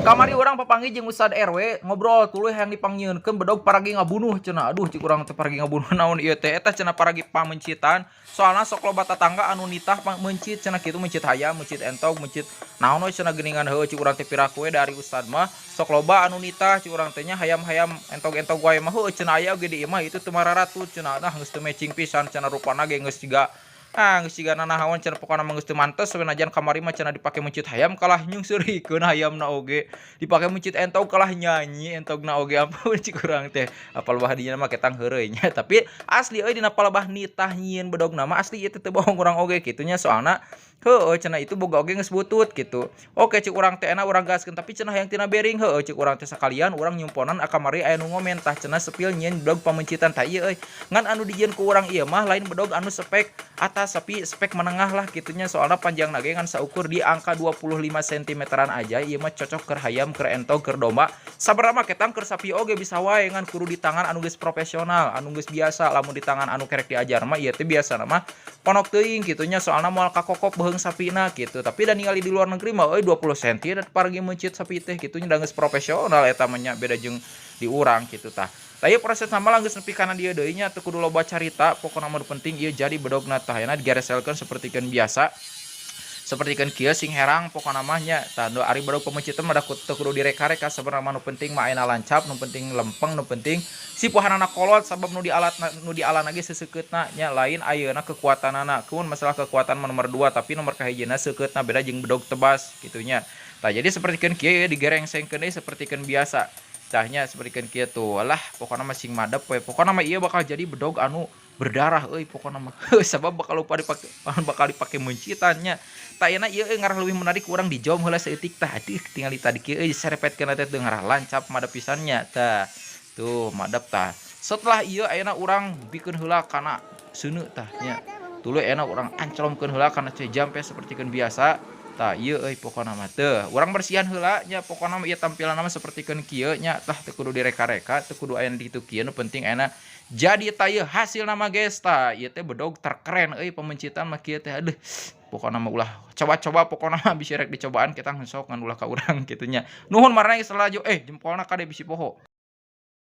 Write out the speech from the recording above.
Kamari urang papanggih jeung Ustad RW ngobrol, tuluy hayang dipangnyieunkeun bedog paragi ngabunuh cenah. Aduh, cik urang teh, paragi ngabunuh naon ieu teh? Eta cenah paragi pamencitan. Soalna sok loba tatangga anu nitah meuncit cenah kitu, meuncit hayam, meuncit entog, meuncit naon we cenah geuningan. Heueuh, cik urang teh, piraku we dari Ustad mah sok loba anu nitah, cik urang teh nya, hayam-hayam, entog-entog wae mah. Heueuh cenah, aya oge di imah itu teu mararatut cenah. Nah, geus teu matching pisan cenah, rupana ge geus siga, ah, geus siga nanahaon cenah, pokona mah geus teu mantes we. Najan kamari mah cenah dipake meuncit hayam kalah nyungseurikeun hayamna oge, dipake meuncit entog kalah nyanyi entogna oge. Ampun, cik urang teh, apal bah dinya mah ketang heureuy nya. Tapi asli euy, dina palebah nitah nyieun bedogna mah asli ieu teh, teu bohong urang oge kitu nya. Soalna heueuh cenah, itu boga oge geus butut kitu. Oke, cik urang teh, enak urang gaskeun, tapi cenah hayang tina bering. Heueuh, cik urang teh, sakalian urang nyumponan. Kamari aya nu ngomen tah cenah, spill nyieun bedog pamencitan. Tah ieu euy, ngan anu dijieun ku urang ieu mah lain bedog anu spek atas, tapi spek menengah lah kitunya. Soalna panjangna ge ngan saukur di angka 25 cm aja. Ieu mah cocok keur hayam, keur entog, keur domba, sabarapa ketang keur sapi oge bisa wae, ngan kudu di tangan anu geus profesional, anu geus biasa. Lamun di tangan anu kerek diajar mah ieu teh biasana mah ponok teuing kitunya, soalna moal kakokop beuheung sapina gitu. Tapi da ningali di luar negeri mah euy, 20 cm da paragi meuncit sapi teh kitu nya, da geus profesional eta mah nya, beda jeung di urang kitu tah. Tah, ieu proses mah geus nepi kana dieu deui nya, teu kudu loba carita, pokona mah nu penting ieu jadi bedogna. Tah, ayeuna digereselkeun sapertikeun biasa, sapertikeun kieu, sing herang pokona mah nya. Tah, nu ari bedog pameuncitan mah da teu kudu direka-reka sabenerna mah. Nu penting mah ayeuna lancap, nu penting lempeng, nu penting sipuhanana kolot, sabab nu dialat nu dialana ge seseukeutna nya, lain ayeuna kekuatanana. Keun masalah kekuatan mah nomor 2, tapi nomor kahijina seukeutna, beda jeung bedog tebas kitu nya. Tah, jadi sapertikeun kieu ieu digerengsengkeun deui sapertikeun biasa. Tah nya, sapertikeun kieu tuh lah, pokona mah sing madep we. Pokona mah ieu bakal jadi bedog anu berdarah euy pokona mah, sabab bakal lupa dipake, bakal dipake meuncitan nya. Tah, ayeuna ieu euy ngarah leuwih menarik, urang dijom heula saeutik. Tah, aduh, tingali tadi kieu euy, serepetkeun teh teu ngarah lancap, madep pisan nya. Tah, tuh madep. Tah, setelah ieu ayeuna urang bikeun heula kana seuneu. Tah nya, tuluy ayeuna urang anclomkeun heula kana jampe sapertikeun biasa. Tah, ieu euy pokona mah teu urang bersihan heula nya. Pokona mah ieu tampilanna mah sapertikeun kieu nya. Tah, teu kudu direka-reka, teu kudu aya di ditu kieu, nu penting ayeuna jadi. Tah, ieu hasilna mah, guys. Tah, ieu teh bedog terkeren euy, pameuncitan mah kieu teh. Aduh, pokona mah ulah coba-coba, pokona mah bisi rek dicobaan kita sok, ngan ulah ka urang kitu nya. Nuhun maraneh salaju, jempolna kade bisi poho.